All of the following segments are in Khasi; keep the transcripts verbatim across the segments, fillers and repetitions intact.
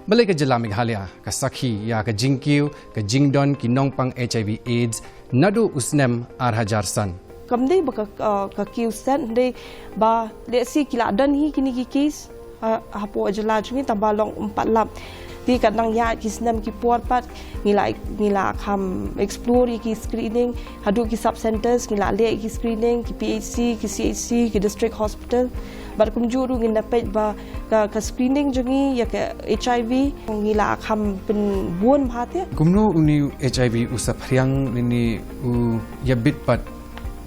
Balei ka jylla Meghalaya ka sakhi ïa ka jingkiew ka jingdon ki nongpang HIV AIDS naduh u snem ar hajar san? Kam dei ba ka, ka, ka kiew stet, dei ba lehse ki la don hi kine ki case ha, hapoh jylla jong ngi, tang ba long ym pat lap. Te ka dang ïaid ki snem ki por pat, ngi la, ngi la kham explore ïa ki screening, haduh ki sub centers ngi la leh ki screening, ki PHC, ki CHC, ki district hospital. Bad kumjuh ruh ngin da peit ba ka, ka screening jong ngi ïa ka HIV ngi la kham pynbun bha te. Kumno une u HIV u saphriang lane u ïabit pat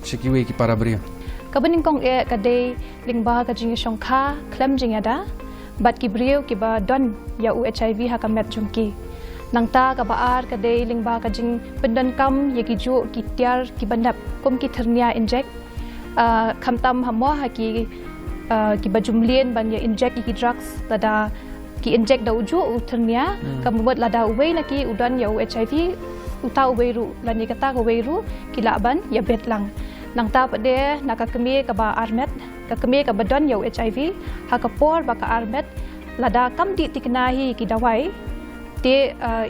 sha kiwei ki para briew? Kaba nyngkong eh ka dei lyngba ka jingïashongkha khlem jingïada bad ki briew kiba don ïa u HIV ha ka met jong ki. Nangta kaba ar ka dei lyngba ka jingpyndonkam ïa ki juh ki tiar kiba nep kum ki thyrnia injek. Ah, khamtam ha mo ha ki, ah, kiba jumlien ban ïa injek ïa ki drugs, lada ki injek da u juh u thyrnia, hmm, ka mut lada uwei na ki u don ïa u HIV, uta uwei ruh lane kata kawei ruh ki lah ban ïabit lang. Nangta pat de na ka kmie kaba armet, ka kmie kaba don ïa u HIV, ha ka por ba ka armet, lada kam dih thikna hi ki dawai, te, ah,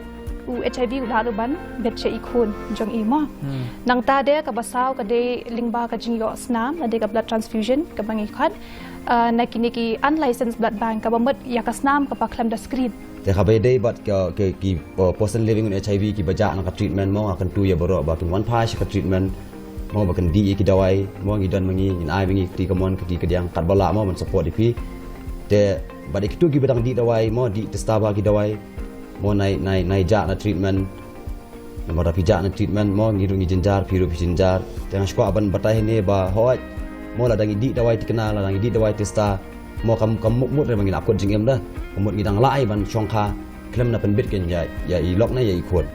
u HIV u lah ruh ban bit sha i khun jong i mo. Hmm. Nangta de kaba saw ka dei lyngba ka jingïoh snam, lane ka blood transfusion kaba ngi khot, ah, na kine ki unlicensed blood bank, kaba mut ïa ka snam kaba khlem da screen. Te kaba dei bad ka, ka, ki, uh, person living with HIV kiba jah na ka treatment mo, nga kyntu ïa baroh ba kin wan phai sha ka treatment mo, ba kin dih ïa ki dawai mo, ngi don ma ngi, ngin ai ma ngi kti kamon kti kadiang katba lah mo ban support ïa phi. Te bad ïa kitu kiba dang dih dawai mo, dih testa bha ki dawai mo, nai, nai, nai jah na treatment. Namar da phi jah na treatment mo, ngi ruh ngi jynjar, phi ruh phi jynjar. Te nga sngewkwah ban batai hangne ba hooid mo, lada ngi dih dawai thikna, lada ngi dih dawai testa mo, kam, kam mut mut re ba ngi la kut jingim da. Ka mut ngi dang lah ai ban shongkha khlem da pynbit kein ïa, ïa i lok ne ïa i khun.